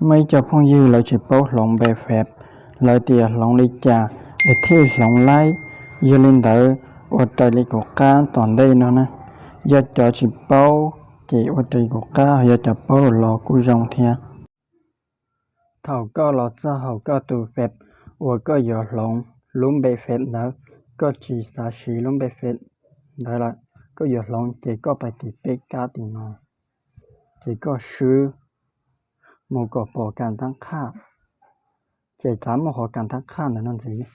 Muaj ib co phooj ywg lawv tsis paub hloov npe fem, lawv tias hloov li cas es thiaj hloov laib. Yog li ntawd, ua raws li kuv qab tom ntej no na. Yog cov tsis paub ces ua raws li kuv qab, yog cov paub los kuj zoo thiab. Thaum koj los txog hauv koj tus fem uas koj yuav hloov lub npe fem ntawd, koj tsis xav siv lub npe fem ntawd lawm, koj yuav hloov ces koj pais tim peb kab tim no, ces koj swb mus kom pom kas thab qhaj, ces rov muaj qhov kas thab qhaj ntawm no ntxiv,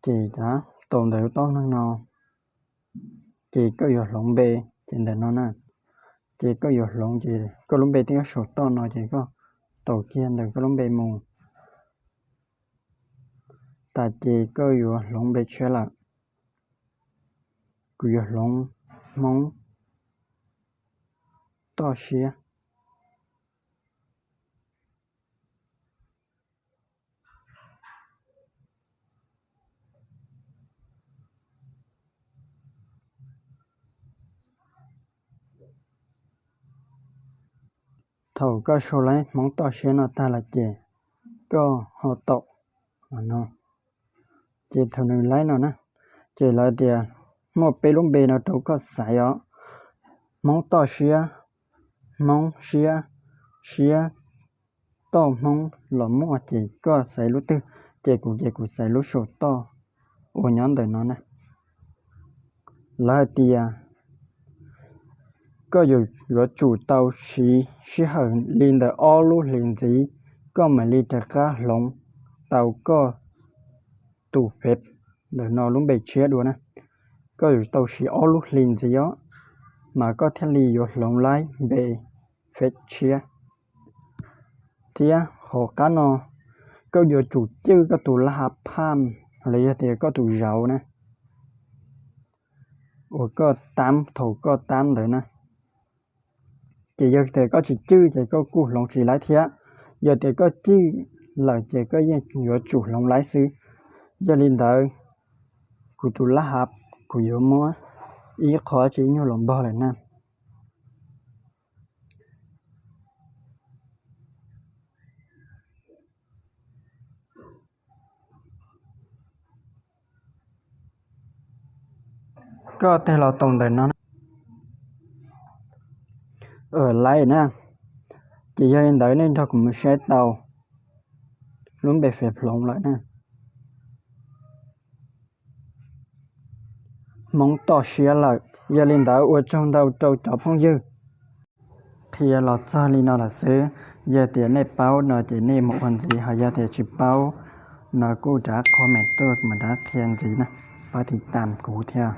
ces rov tau ntawm taub neeg no, ces koj yuav hloov npe, ces ntawm no na, ces koj yuav hloov ces koj lub npe twb nyob saum toj no ces koj tau kiag ntawm koj lub npe mus. Tas ces koj yuav hloov npe tshiab lawm. Kuv yuav hloov Hmoob Toj Siab. Thaum koj sau laib Hmoob Toj Siab no tag lawm ces koj ho tau no, ces thaum nws laib no na, ces lawv tias muaj peb lub npe no rau koj xaiv os. Hmoob Toj Siab, Hmoob Siab, Siab, Toj Hmoob los muaj, ces koj xaiv lub twg, ces kuv ces kuv xaiv lub saum toj uas nyob ntawm no na. Lawv hais tias koj yuav tsum tau siv sij hawm li ntawm ob lub hlis ntxiv, koj mam li rov qab hloov tau koj tus fem ntawm no lub npe tshiab dua na. Koj yuav tau siv ob lub hlis ntxiv os, mas koj thiaj li yuav hloov laib npe fem tshiab. Thiab hauv qab no koj yuav tsum cwj koj tus laj hav phaj los yog tias koj tus zauv na, uas koj tab thaum koj tab ntawd na. Ces yog tias koj tsis cwj ces koj kuj hloov tsis laib thiab. Yog tias koj cwj lawm ces koj yeej yuav tsum hloov laib xwb. Yog li ntawd, kuv tus laj hav kuv yuav muab ib qho tsis nyuag los npog lawm na. Koj tig los tau ntawm no, laib na. Ces yog li ntawd nej nrog kuv mus saib tau lub npe fem hloov lawm na. Hmoob Toj Siab lawm. Yog li ntawd ua tsaug ntau rau cov phooj ywg. Qhia los txog li no lawm xwb, yog tias nej paub no ces nej mus ua ntxiv, ho yog tias tsis paub no kuj rov comment tuaj mas rov qhia ntxiv na, pab tiv tam kuv thiab.